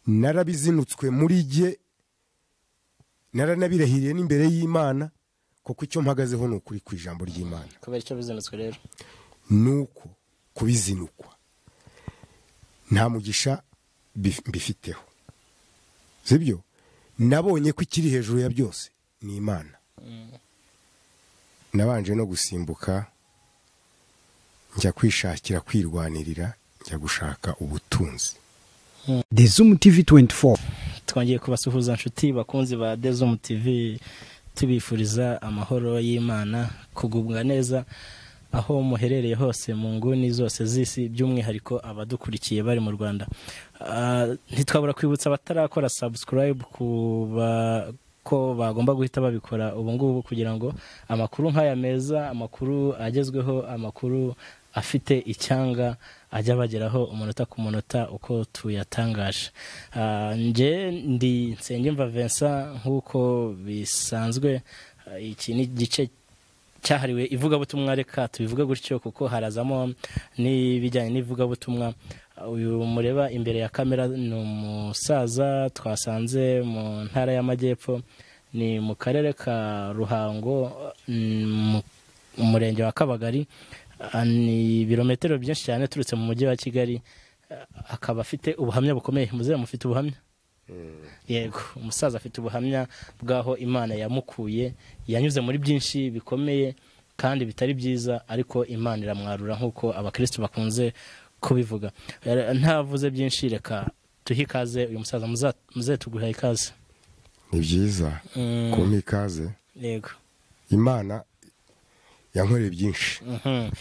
Narabizinutswe muri jye, naranabirahiriye n'imbere y'Imana, kuko icyo mpagazeho ni ukuri ku ijambo ry'Imana. Kubera icyo bizinutswe rero nuko kubizinukwa nta mugisha mbifiteho, sibyo? Nabonye ko ikiri hejuru ya byose ni Imana. Nabanje no gusimbuka njya kwishakira, kwirwanirira, njya gushaka ubutunzi. Dezoom TV 24. Twongeye kubasuhuza nshuti bakunzi ba Dezoom TV, tubifuriza amahoro y'Imana, kugubwa neza aho muherereye hose mu nguni zose z'isi, by'umwihariko abadukurikiye bari mu Rwanda. Ntitwabura kwibutsa abatarakora subscribe kuba ko bagomba guhita babikora ubu ngubu, kugira ngo amakuru nk'aya meza, amakuru agezweho, amakuru afite icyanga ajya abageraho umunota ku munota uko tuyatangaje. Nje ndi Nsengimva Vincent nk'uko bisanzwe. Iki ni igice cyahariwe ivugabutumwa, reka tubivuge gutyo kuko harazamo n'ibijyanye n'ivugabutumwa. Uyu mureba imbere ya kamera ni umusaza twasanze mu ntara y'Amajyepfo, ni mu karere ka Ruhango, mu murenge wa Kabagari, ni ibirometero byinshi cyane turutse mu mujyi wa Kigali. Akaba afite ubuhamya bukomeye. Muzehe, mufite ubuhamya? Yego, umusaza afite ubuhamya bw'aho Imana yamukuye, yanyuze muri byinshi bikomeye kandi bitari byiza, ariko Imana iramwarura nk'uko abakristo bakunze kubivuga. Ntavuze byinshi, reka tuhe ikaze uyu musaza. Muzehe, tuguha ikaze. Ni byiza kumpa ikaze. Yego. Imana yankoreye byinshi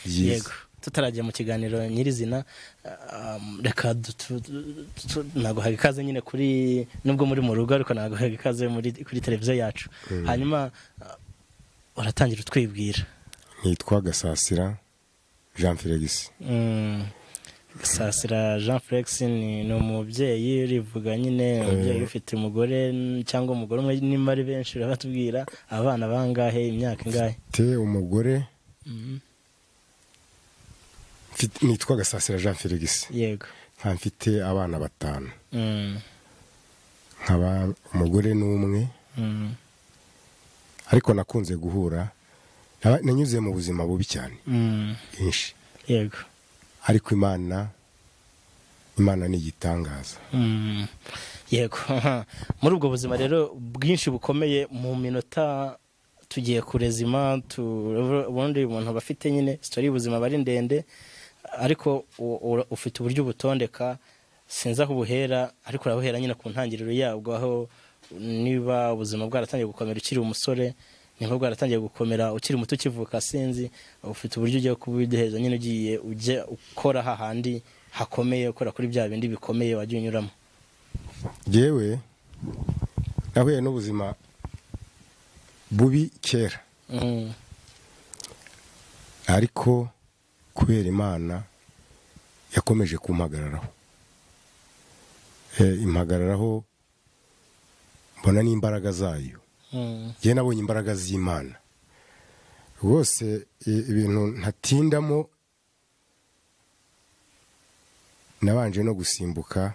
byiza. Yego, tutarajya mu kiganiro nyirizina, reka naguhaga ikaze nyine kuri, nubwo muri mu rugo, ariko naguhaga ikaze kuri televiziyo yacu. Hanyuma uratangira utwibwira. Nitwa Gasasira Jean Felix. Gasasira Jean Felix ni umubyeyi, urivuga nyine, umubyeyi ufite umugore cyangwa umugore umwe, nimba ari benshi urabatubwira, abana bangahe, imyaka ingahe? Mfite umugore, nitwa Gasasira Jean Felix. Yego. Nkaba mfite abana 5. Nkaba umugore n'umwe. Ariko nakunze guhura, nanyuze mu buzima bubi cyane. Bwinshi. Yego. Ariko Imana ni igitangaza. Yego. Muri ubwo buzima rero bwinshi bukomeye, mu minota tugiye kurezima, ubundi umuntu bafite nyine story y'ubuzima bari ndende, ariko ufite uburyo butondeka, sinzi aho ubuhera, ariko urabuhera nyine ku ntangiriro yabwo, aho niba ubuzima bwaratangiye gukomera ukiri umusore, niba bwaratangiye gukomera ukiri muto ukivuka, sinzi, ufite uburyo ugiye kubiduheza nyine, ugiye ujye ukora hahandi hakomeye, ukora kuri bya bindi bikomeye wagiye unyuramo. Jewe nahuye n'ubuzima bubi kera. Ariko kubera Imana yakomeje kumpagararaho, impagararaho mbona n'imbaraga zayo. Njye nabonye imbaraga z'Imana rwose, ibintu ntatindamo. Nabanje no gusimbuka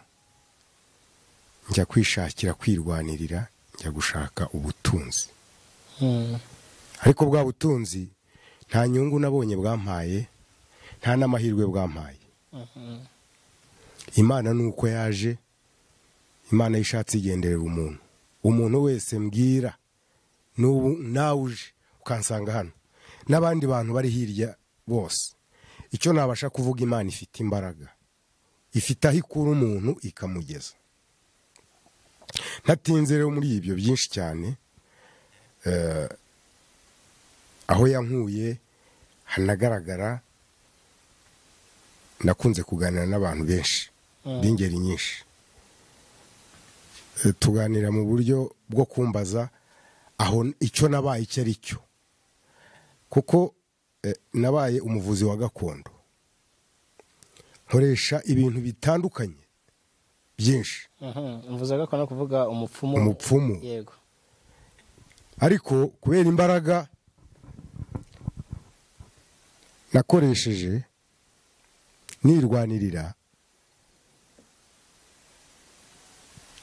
njya kwishakira, kwirwanirira, njya gushaka ubutunzi. Ariko bwa butunzi nta nyungu nabonye bwampaye, nta n'amahirwe bwampaye. Imana nuko yaje, Imana yishatse igenderera umuntu. Umuntu wese mbwira n'ubu nawe uje ukansanga hano n'abandi bantu bari hirya bose, icyo nabasha kuvuga, Imana ifite imbaraga, ifite aho ikura umuntu ikamugeza. Ntatinze rero muri ibyo byinshi cyane, aho yankuye hanagaragara. Nakunze kuganira n'abantu benshi b'ingeri nyinshi, tuganira mu buryo bwo kumbaza aho icyo nabaye icyo ari cyo, kuko nabaye umuvuzi wa gakondo, nkoresha ibintu bitandukanye byinshi. Umuvuzi wa gakondo kuvuga umupfumu. Umupfumu. Yego. Ariko kubera imbaraga nakoresheje nirwanirira,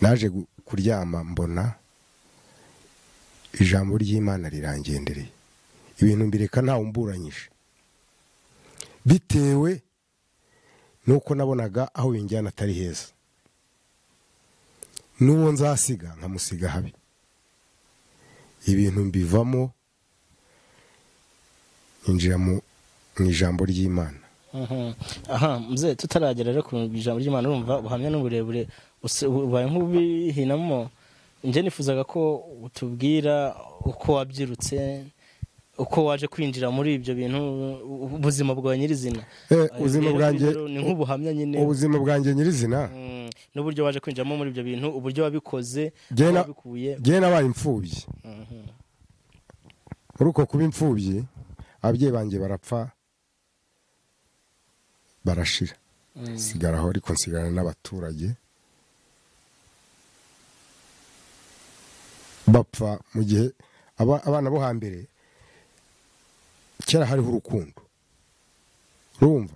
Naje kuryama mbona ijambo ry'Imana rirangendereye, ibintu mbireka ntawe umburanyije, bitewe nuko nabonaga aho binjyana atari heza, n'uwo nzasiga nkamusiga habi. Ibintu mbivamo injira mu ijambo ry'Imana. Aha mzee, tutaragera rero ku ijambo ry'Imana, urumva ubuhamya n'uburebure ubaye nk'ubihinamo. Nje nifuzaga ko utubwira uko wabyirutse, uko waje kwinjira muri ibyo bintu, ubuzima bwawe nyirizina. Ubuzima bwanjye ni nk'ubuhamya nyine, ubuzima bwanjye nyirizina n'uburyo waje kwinjiramo muri ibyo bintu, uburyo wabikoze, wabikuye. Jye nabaye imfubyi. Muri uko kuba imfubyi, ababyeyi banjye barapfa barashira, sigaraho ariko nsigarana n'abaturage bapfa. Mu gihe abana bo hambere kera hariho urukundo, urumva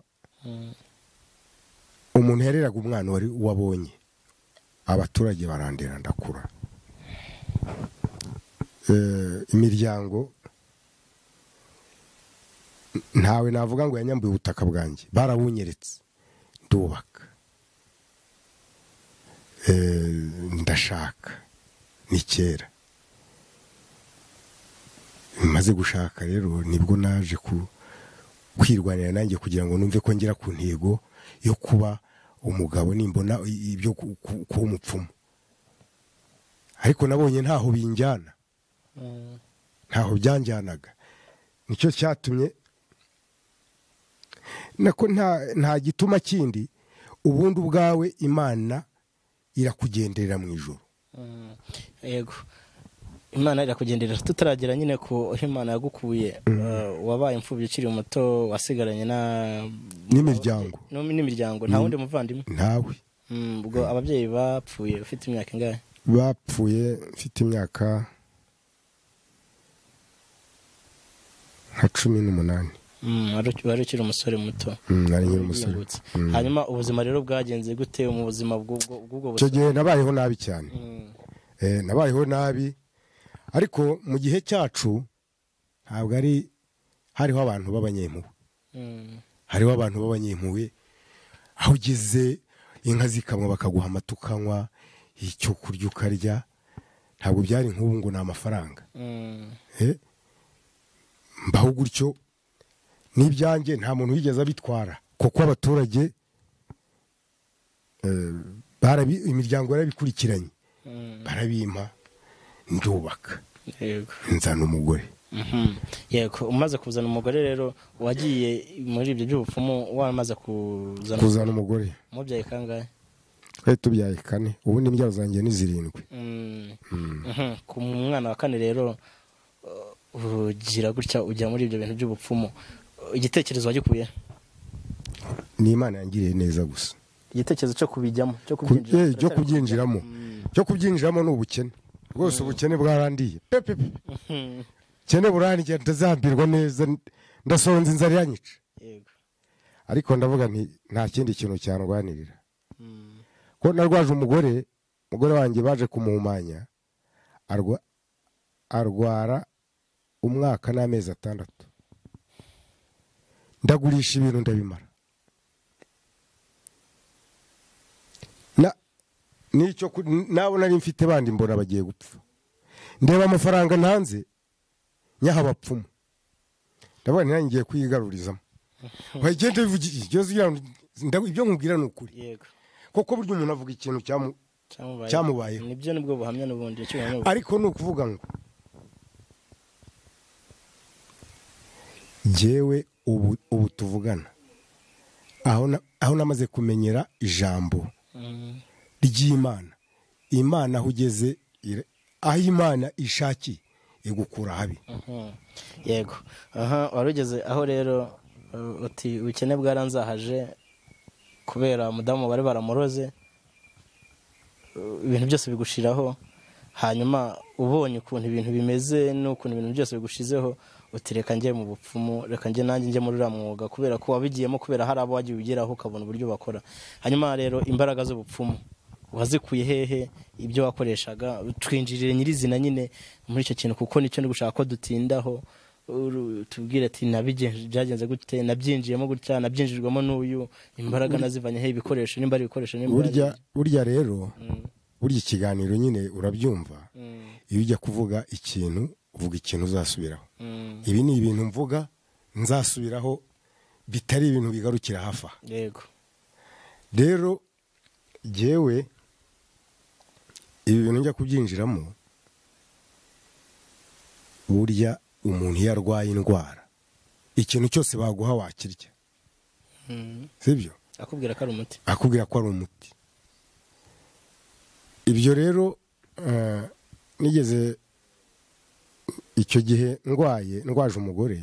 umuntu yareraga umwana wari wabonye, abaturage barandera ndakura. Imiryango ntawe navuga ngo yanyambuye ubutaka bwanjye, barabunyeretse ndubaka, ndashaka. Ni kera maze gushaka rero nibwo naje kwirwanira nanjye kugira ngo numve ko ngera ku ntego yo kuba umugabo, nimbona ibyo kuba umupfumu. Ariko nabonye ntaho binjyana, ntaho byanjyanaga. Nicyo cyatumye nako nta gituma kindi, ubundi ubwawe Imana irakugenderera mu ijuru. Yego, Imana irakugenderera. Tutaragera nyine ku Imana yagukuye, wabaye imfubyi ukiri muto, wasigaranye n'imiryango. N'imiryango, nta wundi muvandimwe? Ntawe. Ubwo ababyeyi bapfuye ufite imyaka ingahe? Bapfuye mfite imyaka nka 18. Wari ukiri umusore muto. Nari nkiri umusore. Hanyuma ubuzima rero bwagenze gute mu buzima bw'ubwo? Icyo gihe nabayeho nabi cyane. Nabayeho nabi, ariko mu gihe cyacu ntabwo ari hariho abantu b'abanyempuhwe. Hariho abantu b'abanyempuhwe, aho ugeze inka zikamwa bakaguha amata ukanywa, icyo kurya ukarya. Ntabwo byari nk'ubu ngo ni amafaranga. Mbaho gutyo n'ibyanjye nta muntu wigeze abitwara, kuko abaturage imiryango yarabikurikiranye, barabimpa ndubaka, nzana umugore. Yego, umaze kuzana umugore rero wagiye muri ibyo by'ubupfumu, wamaze kuzana umugore. Mubyaye kangahe? Twari tubyaye 4, ubundi imbyaro zanjye ni 7. Ku mwana wa 4 rero ugira gutya ujya muri ibyo bintu by'ubupfumu, igitekerezo wagikuye? Ni Imana yangiriye neza gusa. Igitekerezo cyo kubijyamo, cyo kubyinjiramo. Cyo kubyinjiramo. Cyo kubyinjiramo ni ubukene. Rwose ubukene bwarandiye. Pepe. Kene burandiye, ndazambirwa neza, ndasonza inzara yanyica. Yego. Ariko ndavuga nti nta kindi kintu cyandwanirira. Ko narwaje umugore, umugore wanjye baje kumuhumanya, arwara umwaka n'amezi 6. Ndagurisha ibintu ndabimara. Nicyo nabo nari mfite bandi mbona bagiye gupfa. Ndeba amafaranga ntanze nyaha abapfumu, ndabona ngiye kwigarurizamo. Wagenda bivugira ibyo nkubwira ni ukuri. Yego. Koko buryo umuntu avuga ikintu cyamubayeho. Nibyo nibwo buhamya n'ubundi. Ariko ni ukuvuga ngo jyewe ubu tuvugana, aho namaze kumenyera ijambo ry'Imana. Imana aho ugeze, aho Imana ishakiye igukura habi. Yego. Aha warugeze aho rero uti ubukene bwaranzahaje kubera mudamu bari baramuroze, ibintu byose bigushiraho. Hanyuma ubonye ukuntu ibintu bimeze n'ukuntu ibintu byose bigushizeho, uti reka njye mu bupfumu, reka njye nanjye njye muri uriya mwuga, kubera ko wabigiyemo, kubera hari abo wagiye ugeraho ukabona uburyo bakora. Hanyuma rero imbaraga z'ubupfumu Wazikuye hehe ibyo wakoreshaga? Twinjirire nyirizina nyine muri icyo kintu, kuko nicyo ndi gushaka ko dutindaho. Tubwire ati nabigenje byagenze gute, nabyinjiyemo gutya, nabyinjirwamo n'uyu, imbaraga nazivanye he, ibikoresho nimba ari ibikoresho nimba burya rero burya ikiganiro nyine urabyumva, iyo ujya kuvuga ikintu uvuga ikintu uzasubiraho. Ibi ni ibintu mvuga nzasubiraho, bitari ibintu bigarukira hafa. Yego. Rero jyewe ibi bintu njya kubyinjiramo, burya umuntu iyo arwaye indwara ikintu cyose baguha wakirya. Sibyo? Akubwira ko ari umuti. Akubwira ko ari umuti. Ibyo rero nigeze icyo gihe ndwaye, ndwaje umugore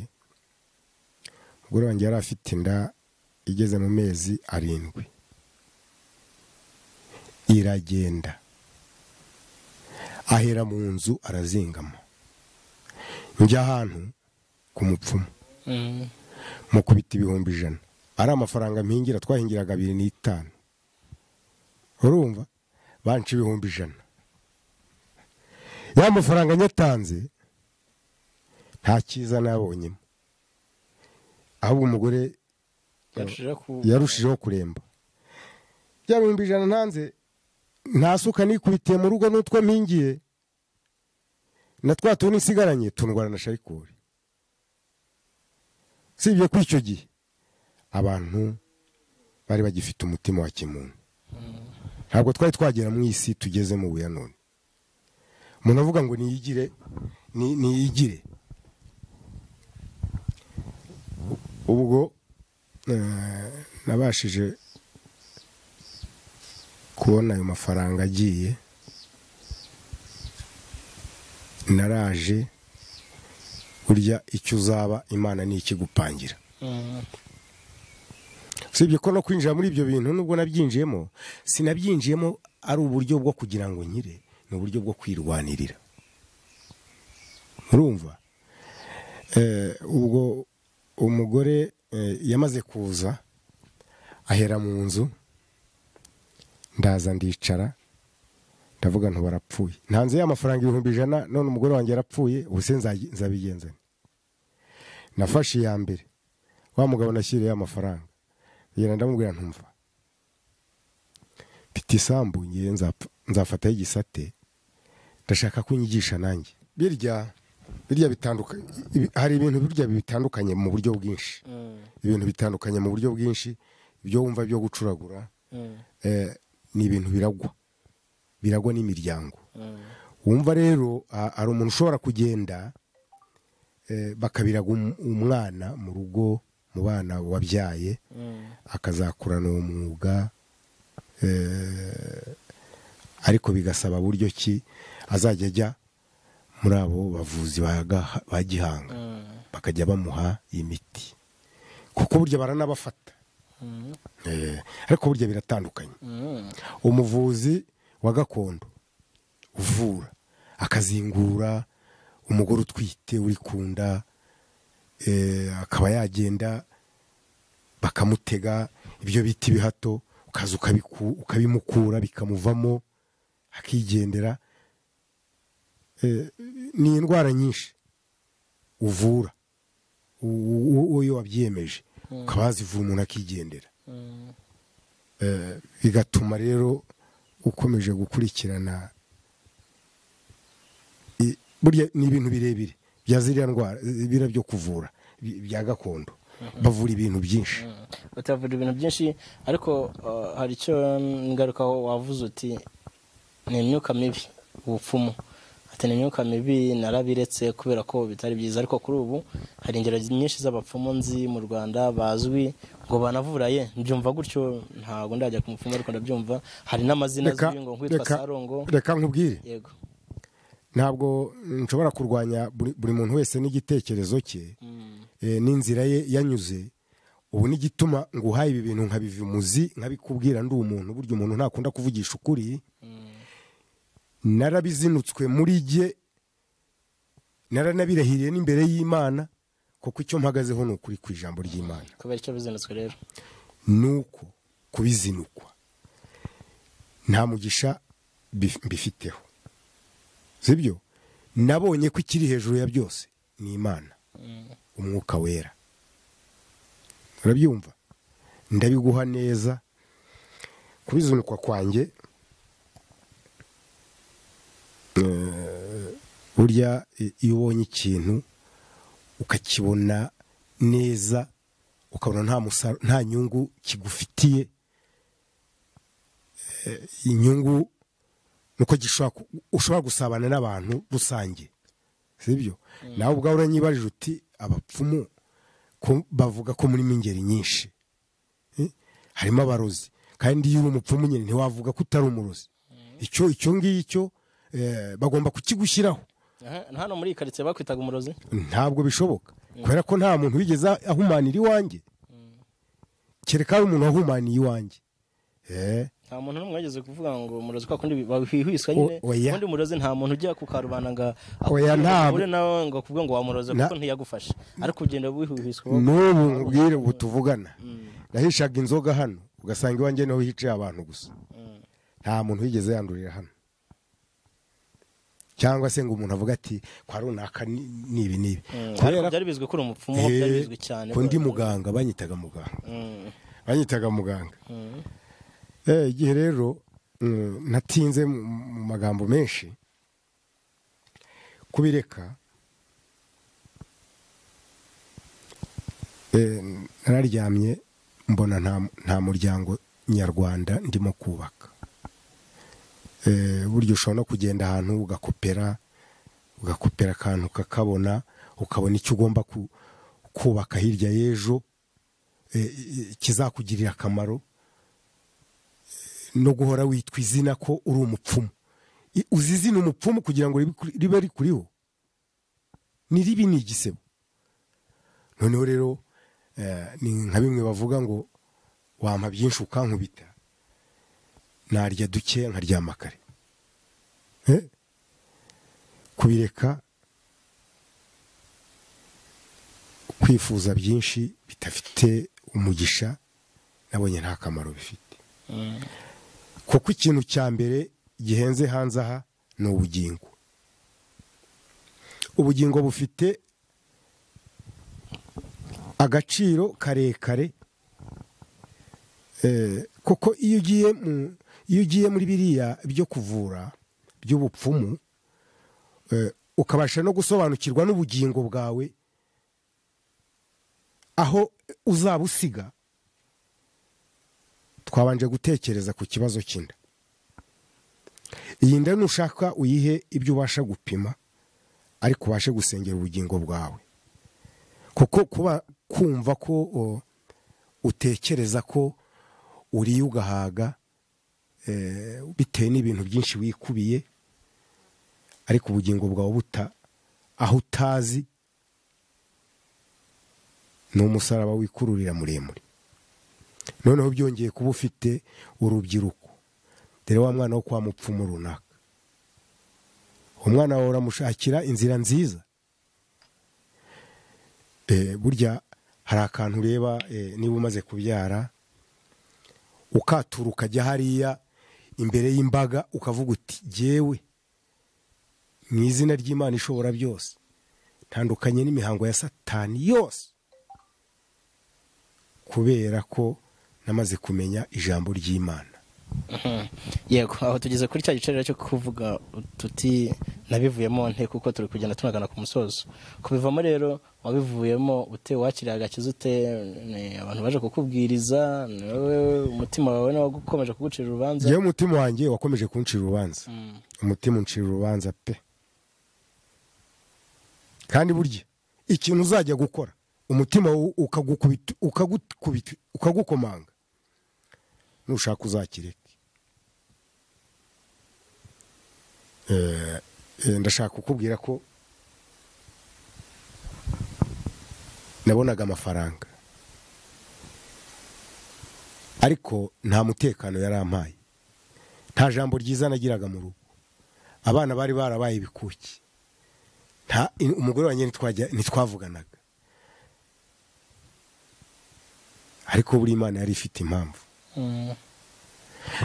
wanjye yari afite inda igeze mu mezi 7, iragenda ahera mu nzu arazingama. Njya ahantu ku mupfumu mukubita 100,000, ari amafaranga mpingira, twahingiraga 2.5, urumva banca 100,000. Ya mafaranga nyatanze nta cyiza nabonyemo, ahubwo umugore yarushijeho kuremba. Ya 100,000 ntanze, nta suka nikubitiye mu rugo n'utwo mpingiye na twa tundi nsigaranye tundwara na sharikuri. Sibye ko icyo gihe abantu bari bagifite umutima wa kimuntu, ntabwo twari twagera mu isi tugeze mu buya none. Umuntu avuga ngo niyigire, niyigire. Ubwo nabashije kubona ayo mafaranga agiye, naraje. Burya icyo uzaba Imana ni ikigupangira. Sibye ko no kwinjira muri ibyo bintu, nubwo nabyinjiyemo, sinabyinjiyemo ari uburyo bwo kugira ngo nkire, ni uburyo bwo kwirwanirira. Urumva? Ubwo umugore yamaze kuza ahera mu nzu, ndaza ndicara ndavuga nti barapfuye, ntanze ya mafaranga 100,000, none umugore wanjye yarapfuye, ubuse nzabigenza. Nafashe iya mbere, wa mugabo nashyiriye amafaranga, yera ndamubwira ntumva mfite isambu ngiye nzafataho igisate, ndashaka kunyigisha nanjye. Birya bitandukanye, hari ibintu birya bitandukanye mu buryo bwinshi. Ibintu bitandukanye mu buryo bwinshi, ibyo wumva byo gucuragura ni ibintu biragwa, biragwa n'imiryango. Wumva rero ari umuntu ushobora kugenda bakabiraga umwana mu rugo, mu bana wabyaye, akazakurana uwo mwuga, ariko bigasaba buryo ki azajya ajya muri abo bavuzi ba gihanga, bakajya bamuha imiti, kuko burya baranabafata. Ariko burya biratandukanye. Umuvuzi wa gakondo uvura akazingura umugore utwite uri kunda, akaba yagenda bakamutega ibyo bita ibihato, ukaza ukabimukura bikamuvamo akigendera. Ni indwara nyinshi uvura uwo wabyiyemeje, ukaba wazivura umuntu akigendera. Bigatuma rero ukomeje gukurikirana. Burya ni ibintu birebire bya ziriya ndwara, bira byo kuvura bya gakondo, bavura ibintu byinshi. Batavura ibintu byinshi, ariko hari icyo ngarukaho wavuze uti ni imyuka mibi, ubupfumu. Ati ni imyuka mibi narabiretse kubera ko bitari byiza, ariko kuri ubu hari ingero nyinshi z'abapfumu nzi mu Rwanda bazwi ngo banavura ye. Mbyumva gutyo, ntago ndajya ku mupfumu ariko ndabyumva. Hari n'amazina azwi ngo nkwitwa Sarongo. Reka nkubwire. Yego. Ntabwo nshobora kurwanya buri muntu wese n'igitekerezo cye n'inzira ye yanyuze. Ubu n'igituma nguhaye ibi bintu nkabivimuzi nkabikubwira, ndi umuntu burya umuntu ntakunda kuvugisha ukuri. Narabizinutswe muri jye, naranabirahiriye n'imbere y'Imana, kuko icyo mpagazeho ni ukuri ku ijambo ry'Imana. Kubera icyo bizinutswe rero nuko kubizinukwa Nta mugisha mbifiteho, sibyo? Nabonye ko ikiri hejuru ya byose ni Imana, umwuka wera. Urabyumva? Ndabiguha neza. Kubizunikwa kwanjye, burya iyo ubonye ikintu ukakibona neza, ukabona nta nyungu kigufitiye, inyungu nuko ushobora gusabana n'abantu rusange, sibyo? Nawe ubwawe uranyibarije uti abapfumu ko bavuga ko muri ingeri nyinshi harimo abarozi, kandi iyo uri umupfumu nyine ntiwavuga ko utari umurozi. Icyo ngicyo bagomba kukigushyiraho. Hano muri karitsiye bakwitaga umurozi? Ntabwo bishoboka, kubera ko nta muntu wigeze ahumanira iwanjye, kereka ari umuntu wahumaniye iwanjye. Nta muntu n'umwe wigeze kuvuga ngo umurozi kwa kundi bahwihwiswa nyine. Ubundi umurozi nta muntu ujya ku karubanda ngo ahure nawe ngo kuvuga ngo wamuroze kuko ntiyagufashe, ariko ugenda wihwihwiswa. N'ubu nkubwire ubu tuvugana, nahishaga inzoga hano ugasanga iwanjye niho hicaye abantu gusa, nta muntu wigeze yandurira hano, cyangwa se ngo umuntu avuga ati kwa runaka nibi nibi. Kubera byari bizwi ko uri umupfumu, byari bizwi cyane ko ndi muganga, banyitaga muganga. Banyitaga muganga. Igihe rero natinze mu magambo menshi kubireka, nararyamye mbona nta muryango nyarwanda ndimo kubaka. Buryo ushobora no kugenda ahantu ugakopera akantu ukakabona, ukabona icyo ugomba kubaka hirya y'ejo kizakugirira akamaro, no guhora witwa izina ko uri umupfumu. Uzi izina umupfumu kugira ngo ribe rikuriho, ni ribi, ni igisebo. Noneho rero ni nka bimwe bavuga ngo wampa byinshi ukankubita, narya duke nkaryama kare. Kubireka, kwifuza byinshi bidafite umugisha, nabonye nta kamaro bifite. Kuko ikintu cya mbere gihenze hanze aha ni ubugingo. Ubugingo bufite agaciro karekare, kuko iyo ugiye muri biriya byo kuvura by'ubupfumu, ukabasha no gusobanukirwa n'ubugingo bwawe aho uzabusiga. Twabanje gutekereza ku kibazo cy'inda. Iyi nda nushaka uyihe ibyo ubasha gupima, ariko ubashe gusengera ubugingo bwawe. Kuko kuba kumva ko utekereza ko uriye ugahaga bitewe n'ibintu byinshi wikubiye, ariko ubugingo bwawe buta aho utazi, ni umusaraba wikururira muremure. Noneho byongeye kuba ufite urubyiruko, dore wa mwana wo kwa mupfumu runaka, umwana wawe uramushakira inzira nziza. Burya hari akantu ureba, niba umaze kubyara ukatura ukajya hariya imbere y'imbaga ukavuga uti jyewe mu izina ry'Imana ishobora byose ntandukanye n'imihango ya Satani yose, kubera ko namaze kumenya ijambo ry'Imana. Yego, aho tugeze kuri cya gice cyo kuvuga tuti nabivuyemo nte, kuko turi kugenda tunagana ku musozo. Kubivamo rero wabivuyemo ute? Wakiriye agakiza ute? Abantu baje kukubwiriza, wewe umutima wawe ni wagukomeje kugucira urubanza? Yewe umutima wanjye wakomeje kuncira urubanza. Umutima uncira urubanza pe. Kandi burya ikintu uzajya gukora umutima ukagukubita ukagukomanga, nushaka uzakireke. Ndashaka kukubwira ko nabonaga amafaranga, ariko nta mutekano yarampaye, nta jambo ryiza nagiraga mu rugo, abana bari barabaye ibikuki, nta umugore wanjye ntitwavuganaga. Ariko buri Imana yari ifite impamvu.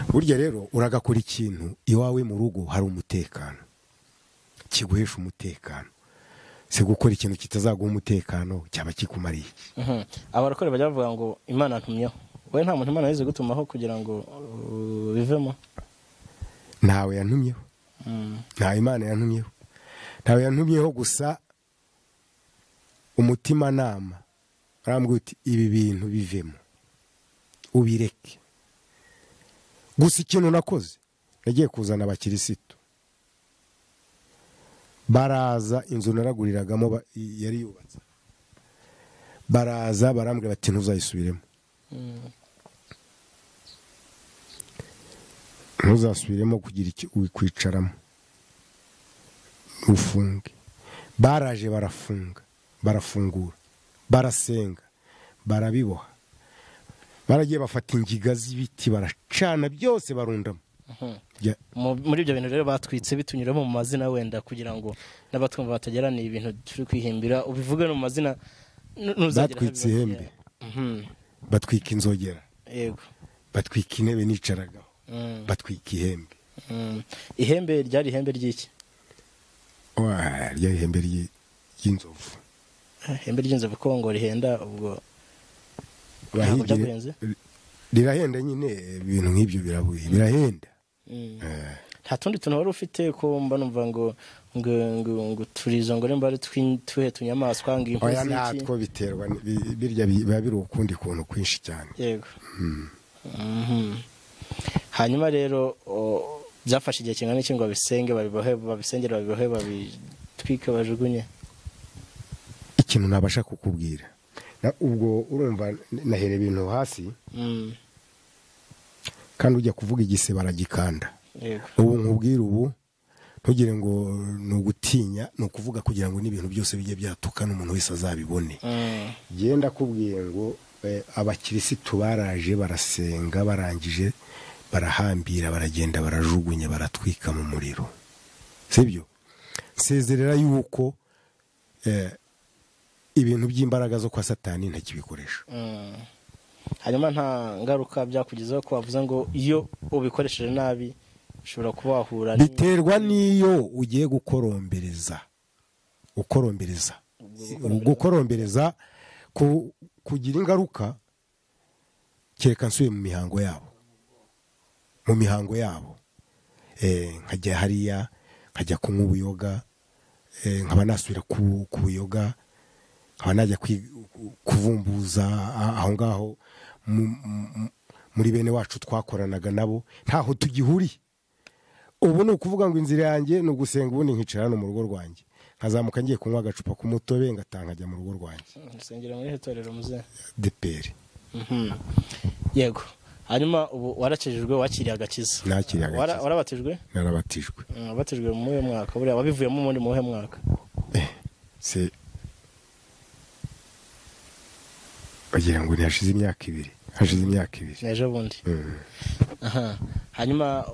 Burya rero uragakora ikintu iwawe mu rugo hari umutekano, kiguhesha umutekano. Si gukora ikintu kitazaguha umutekano cyaba kikumariye iki? Abarokore bajya bavuga ngo Imana ntumyeho. Wowe nta muntu Imana yize gutumaho kugira ngo bivemo? Ntawe yantumyeho. Nta Imana yantumyeho. Ntawe yantumyeho, gusa umutimanama arambwira uti ibi bintu bivemo ubireke. Gusa ikintu nakoze, nagiye kuzana abakirisitu baraza, inzu naraguriragamo yari yubatse, baraza barambwira bati ntuzayisubiremo, ntuzasubiremo kugira icyo kwicaramo, ufunge. Baraje barafunga, barafungura, barasenga, barabiboha, baragiye bafata ingiga z'ibiti baracana byose barundamo. Muri ibyo bintu rero batwitse bitunyuramo mu mazina wenda kugira ngo n'abatwumva batagerana ibintu turi kwihimbira, ubivuge no mu mazina. Batwitse ihembe, batwika inzogera, yego, batwika intebe nicaragaho, batwika ihembe. Ihembe ryari ihembe ry'iki? Ryari ihembe ry'inzovu. Ihembe ry'inzovu ko ngo rihenda, ubwo rirahenda nyine, ibintu nk'ibyo birabuye birahenda. Nta tundi tuntu wari ufite ko mba numva ngo ngo turizo ngo nimba ari tuhe tunyamaswa ngo impuzi iki? Oya, natwo biterwa birya biba biri ukundi kuntu kwinshi cyane. Yego. Hanyuma rero byafashe igihe kingana iki ngo babisenge, babibohe, babisengere, babibohe, babitwike, bajugunye? Ikintu nabasha kukubwira ubwo urumva nahere ibintu hasi, kandi ujya kuvuga igise baragikanda. Ubu nkubwira ubu ntugire ngo ni ugutinya, ni ukuvuga kugira ngo n'ibintu byose bijye byatuka n'umuntu wese azabibone. Genda kubwiye ngo abakirisitu baraje barasenga, barangije barahambira, baragenda barajugunya, baratwika mu muriro. Sibyo? Nsezerera yuko ibintu by'imbaraga zo kwa Satani ntakibikoresha. Hanyuma nta ngaruka byakugezaho ko wavuze ngo iyo ubikoresheje nabi ushobora kuba wahura? Biterwa n'iyo ugiye gukorombereza. Gukorombereza kugira ingaruka, kereka nsuye mu mihango yabo. Mu mihango yabo nkajya hariya, nkajya kunywa ubuyoga, nkaba nasubira ku buyoga, nkaba najya kuvumbuza aho ngaho muri bene wacu twakoranaga nabo, ntaho tugihuriye. Ubu ni ukuvuga ngo inzira yanjye ni ugusenga, ubundi nkicara hano mu rugo rwanjye, nkazamuka ngiye kunywa agacupa k'umutobe, ngataha nkajya mu rugo rwanjye. Nsengera muri itorero muze DPR. Yego. Hanyuma ubu warakijijwe, wakiriye agakiza? Nakiriye agakiza. Warabatijwe? Narabatijwe. Wabatijwe mu muhe mwaka? Buriya wabivuyemo muri muhe mwaka? Se bagira ngo ntihashize imyaka ibiri. Hashize imyaka ibiri. Ejo bundi. Hanyuma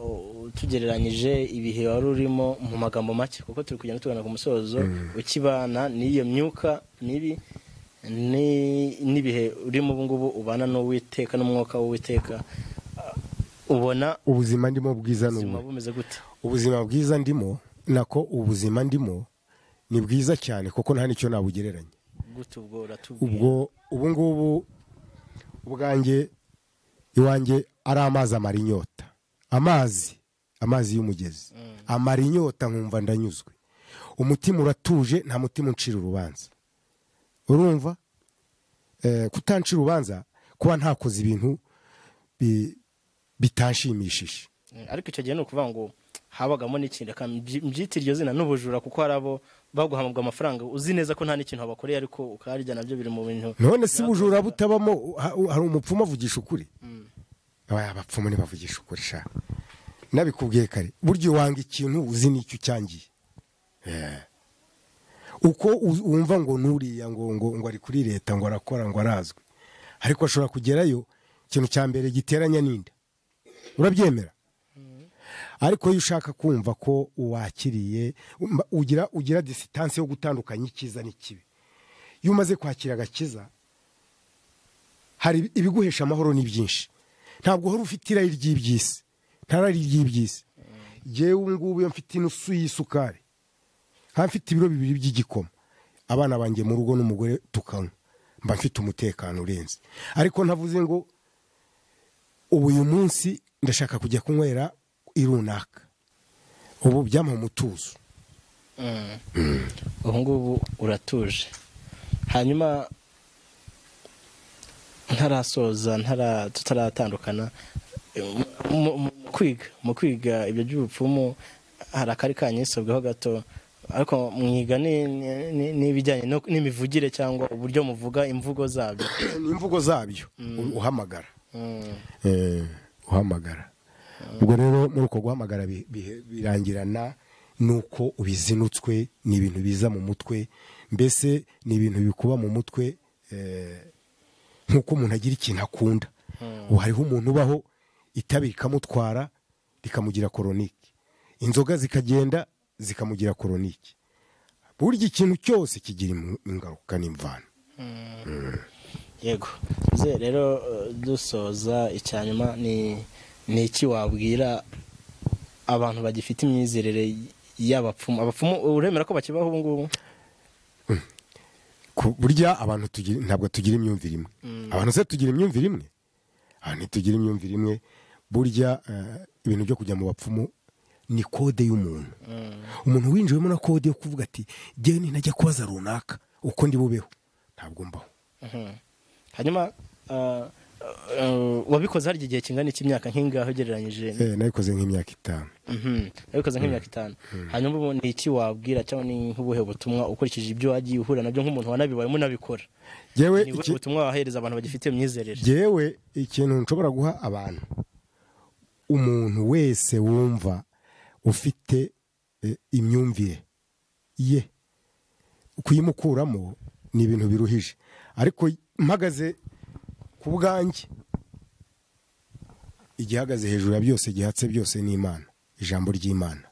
tugereranyije ibihe wari urimo mu magambo make, kuko turi kugenda tugana ku musozo, ukibana n'iyo myuka mibi n'ibihe urimo ubu ngubu ubana n'Uwiteka n'umwuka w'Uwiteka, ubona ubuzima ndimo bwiza n'ubu bumeze gute? Ubuzima bwiza ndimo, nako ubuzima ndimo ni bwiza cyane, kuko nta nicyo nabugereranya. Gute ubwo uratubwira? Ubwo ubu ngubu ubwanjye iwanjye ari amazi amara inyota, amazi y'umugezi amara inyota, nkumva ndanyuzwe, umutima uratuje, nta mutima uncira urubanza. Urumva kutancira urubanza kuba ntakoze ibintu bitanshimishije. Ariko icyo gihe ni ukuvuga ngo habagamo n'ikindi mbyita iryo zina n'ubujura, kuko hari abo baguhamabwa amafaranga uzi neza ko nta n'ikintu bakoreye, ariko ukarya nabyo biri mu bintu. None si ubujura butabamo? Hari umupfumu avugisha ukuri? Abapfumu ntibavugisha ukuri sha, nabikubwiye kare. Burya wanga ikintu uzi n'icyo ucyangiye. Uko wumva ngo nuriya ngo ngo ngo ari kuri leta ngo arakora ngo arazwi, ariko ashobora kugerayo ikintu cya mbere giteranya n'inda. Urabyemera? Ariko iyo ushaka kumva ko uwakiriye, ugira distance yo gutandukanya icyiza n'ikibi. Iyo umaze kwakira agakiza, hari ibiguhesha amahoro ni byinshi. Ntabwo uhora ufite irari ry'iby'isi, nta rari ry'iby'isi. Yewe ubu ngubu iyo mfite inusu y'isukari, nka mfite ibiro 2 by'igikoma, abana banjye mu rugo n'umugore tukanywa, mba mfite umutekano urenze. Ariko ntavuze ngo ubu uyu munsi ndashaka kujya kunywera irunaka, ubu byampa umutuzo. Ubu ngubu uratuje. Hanyuma ntarasoza, tutaratandukana, mu kwiga ibyo by'ubupfumu hari akari kanyisobweho gato, ariko mwiga n'ibijyanye n'imivugire cyangwa uburyo muvuga imvugo zabyo. Imvugo zabyo uhamagara. Uhamagara. Ubwo rero muri uko guhamagara birangirana nuko ubizinutswe, ni ibintu biza mu mutwe, mbese ni ibintu bikuba mu mutwe, nkuko umuntu agira ikintu akunda. Ubu hariho umuntu ubaho itabi rikamutwara rikamugira koronike, inzoga zikagenda zikamugira koronike. Burya ikintu cyose kigira ingaruka n'imvano. Yego. Ze rero dusoza, icyanyuma ni iki wabwira abantu bagifite imyizerere y'abapfumu? Abapfumu uremera ko bakibaho ubu ngubu? Burya abantu ntabwo tugira imyumvire imwe. Abantu se tugira imyumvire imwe? Ntitugira imyumvire imwe. Burya ibintu byo kujya mu bapfumu ni kode y'umuntu. Umuntu winjiwemo na kode yo kuvuga ati jyewe ninajya kubaza runaka uko ndi bubeho, ntabwo mbaho. Hanyuma wabikoze hari igihe kingana iki, imyaka nk'ingaho ugereranyije? Nabikoze nk'imyaka 5. Nabikoze nk'imyaka 5. Hanyuma ubu ni iki wabwira cyangwa ni nk'ubuhe butumwa ukurikije ibyo wagiye uhura nabyo nk'umuntu wanabibayemo unabikora? Jewe ni ubuhe butumwa wahereza abantu bagifite imyizerere? Jewe ikintu nshobora guha abantu, umuntu wese wumva ufite imyumvire ye kuyimukuramo ni ibintu biruhije, ariko mpagaze ku bwanjye, igihagaze hejuru ya byose, gihatse byose ni Imana, ijambo ry'Imana.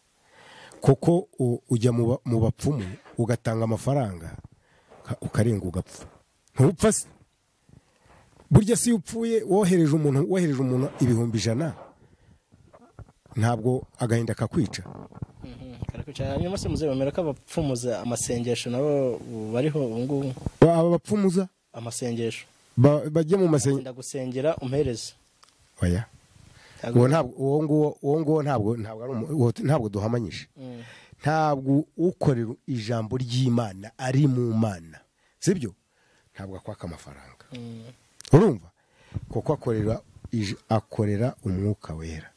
Koko ujya mu bapfumu ugatanga amafaranga ukarenga ugapfa, ntupfa se? Burya si upfuye wohereje umuntu 100,000, ntabwo agahinda kakwica. Hanyuma se muze bemera ko abapfumuza amasengesho nabo bariho ubu ngubu? Aba bapfumuza amasengesho bajye mu masengesho, ndagusengera umpereze. Oya, uwo ntabwo, uwo nguwo ntabwo duhamanyije. Ntabwo ukorera ijambo ry'Imana ari mu Mana, sibyo? Ntabwo akwaka amafaranga. Urumva? Kuko akorera umwuka wera,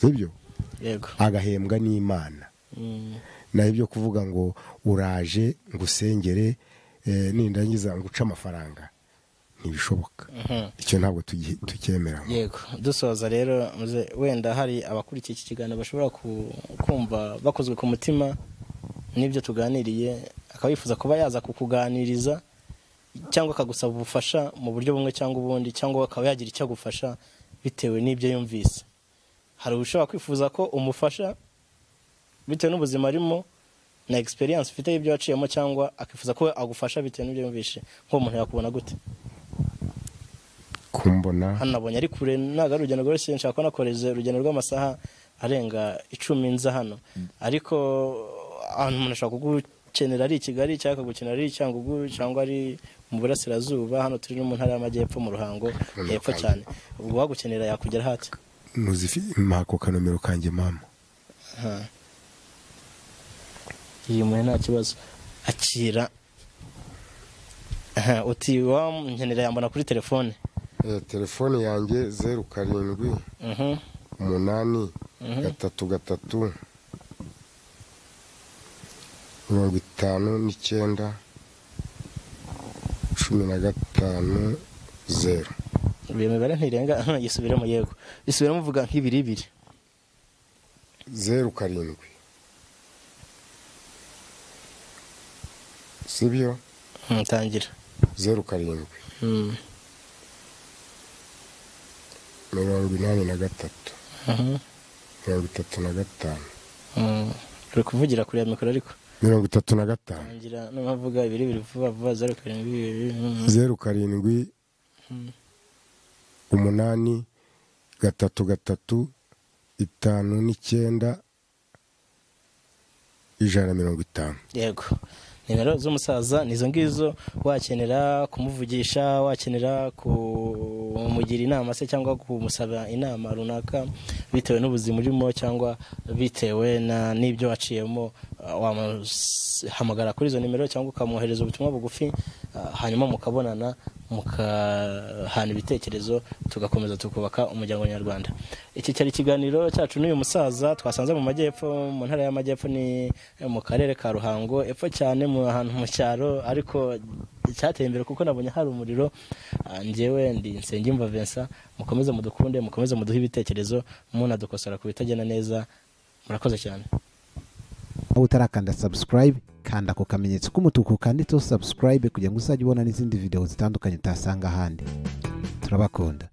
sibyo? Yego. Agahembwa n'Imana. Naho ibyo kuvuga ngo uraje ngusengere nindangiza nguca amafaranga, ntibishoboka. Icyo ntabwo tukemera. Yego. Dusoza rero, wenda hari abakurikiye iki kiganiro bashobora kumva bakozwe ku mutima n'ibyo tuganiriye, akaba yifuza kuba yaza kukuganiriza cyangwa akagusaba ubufasha mu buryo bumwe cyangwa ubundi, cyangwa akaba yagira icyo agufasha bitewe n'ibyo yumvise. Hari ushobora kwifuza ko umufasha bitewe n'ubuzima arimo na experience ufite y'ibyo waciyemo, cyangwa akifuza ko agufasha bitewe n'ibyo yumvishe. Nk'uwo muntu yakubona gute? Kumbona hano nabonye ari kure, ntabwo ari urugendo rworoshye, nshaka ko nakoreze urugendo rw'amasaha arenga 10 nza hano, ariko ahantu umuntu ashobora kugukenera ari i Kigali, cyangwa akagukenera ari i Cyangugu, cyangwa ari mu Burasirazuba. Hano turi no mu ntara y'Amajyepfo mu Ruhango hepfo cyane. Ubwo wagukenera yakugera hate? Muzifi mako kanomero kanjye mama. Iyi muhe nta kibazo. Akira. Uti wa nkenera yambona kuri telefone. Telefone yanjye 07 8 3 3 59 15 0. Iyo mibare ntirenga, yisubiremo. Yego, isubiremo uvuga nk'ibiri ibiri. 0 7 sibyo? Tangira. 0 7 83 35. Uri kuvugira kuri ya mikoro ariko. 35. Tangira n'uvuga ibiri ibiri vuba vuba. 0 7 0 7 8 3 3 59 150. Yego, nimero z'umusaza nizo ngizo, wakenera kumuvugisha, wakenera kumugira inama se cyangwa kumusaba inama runaka bitewe n'ubuzima urimo cyangwa bitewe n'ibyo waciyemo, wamuhamagara kuri izo nimero cyangwa ukamwohereza ubutumwa bugufi, hanyuma mukabonana mukahana ibitekerezo, tugakomeza tukubaka umuryango nyarwanda. Iki cyari ikiganiro cyacu n'uyu musaza twasanze mu majyepfo, mu ntara y'amajyepfo, ni mu karere ka Ruhango, epfo cyane mu ahantu mu cyaro, ariko cyateye imbere kuko nabonye hari umuriro. Njyewe ndi Nsengiyumva Vincent, mukomeze mudukunde, mukomeze muduhe ibitekerezo, munadukosora ku bitagenda neza. Murakoze cyane. Aho utarakanda subscribe, kanda ako kamenyetso k'umutuku kanditseho subscribe kugira ngo uzajye ubona n'izindi video zitandukanye utasanga ahandi. Turabakunda.